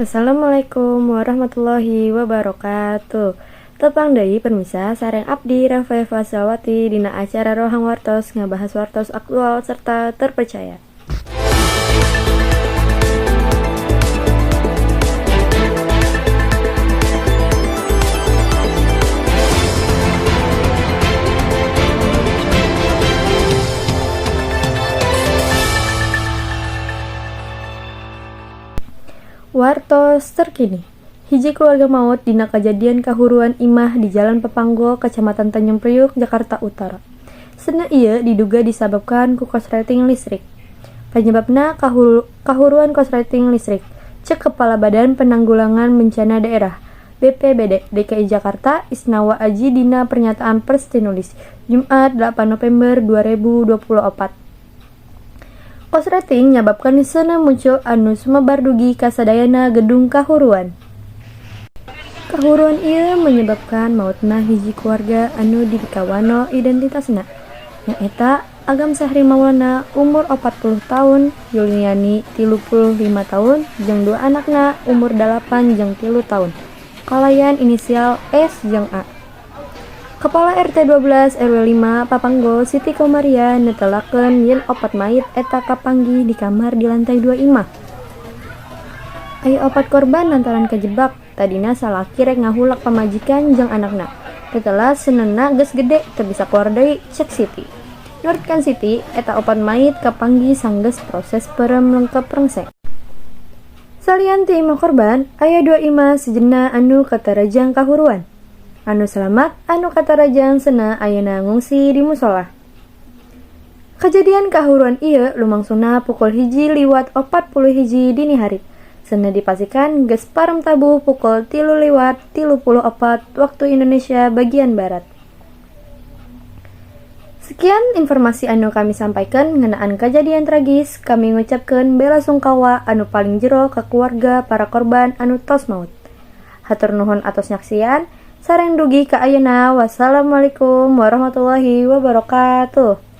Assalamualaikum warahmatullahi wabarakatuh. Tepang deui permisa sareng abdi Rafa Fasawati dina acara Rohang Wartos, ngabahas wartos aktual serta terpercaya. Wartos terkini. Hiji keluarga maut dina kajadian kahuruan imah di Jalan Papanggo, Kecamatan Tanjung Priuk, Jakarta Utara. Seuneu ieu diduga disababkan ku korsleting listrik. Panyebabna kahuruan korsleting listrik, cek Kepala Badan Penanggulangan Bencana Daerah BPBD DKI Jakarta Isnawa Aji dina pernyataan pers tinulis, Jumat 8 November 2024. Korsleting nyababkeun seuneu muncul anu sumebar dugi ka sadayana gedung kahuruan. Kahuruan ieu menyebabkan mautna hiji keluarga anu dipikawanoh identitasna, nyaeta Agam Sahri Maulana umur 40 tahun, Yuliani 35 tahun, jeung dua anakna umur 8 jeung 3 tahun, kalayan inisial S jeung A. Kepala RT 12 RW 5 Papanggo Siti Komaria netelakeun yen opat mayit eta kapanggih di kamar di lantai 2 imah. Aya opat korban lantaran kajebak, tadina salaki rek ngahulak pamajikan jeung anakna. Tetelas seuneuna geus gede teu bisa kaluar deui, cek Siti. Nurutkeun Siti, eta opat mayit kapanggih sanggeus proses peureum lengkep rengse. Salian ti imah korban, aya dua imah sejenna anu katarajang kahuruan. Anu selamat anu katarajang seuneu ayeuna ngungsi di musola. Kajadian kahuruan ieu lumangsungna pukul 1.41 dini hari. Seuneu dipasikan geus pareum tabuh pukul 3.34 waktu Indonesia bagian Barat. Sekian informasi anu kami sampaikan ngeunaan kajadian tragis. Kami ngucapkeun bela sungkawa anu paling jero ka keluarga para korban anu tos maut. Hatur nuhun atos nyaksian. Sareng dugi ka ayeuna. Wassalamualaikum warahmatullahi wabarakatuh.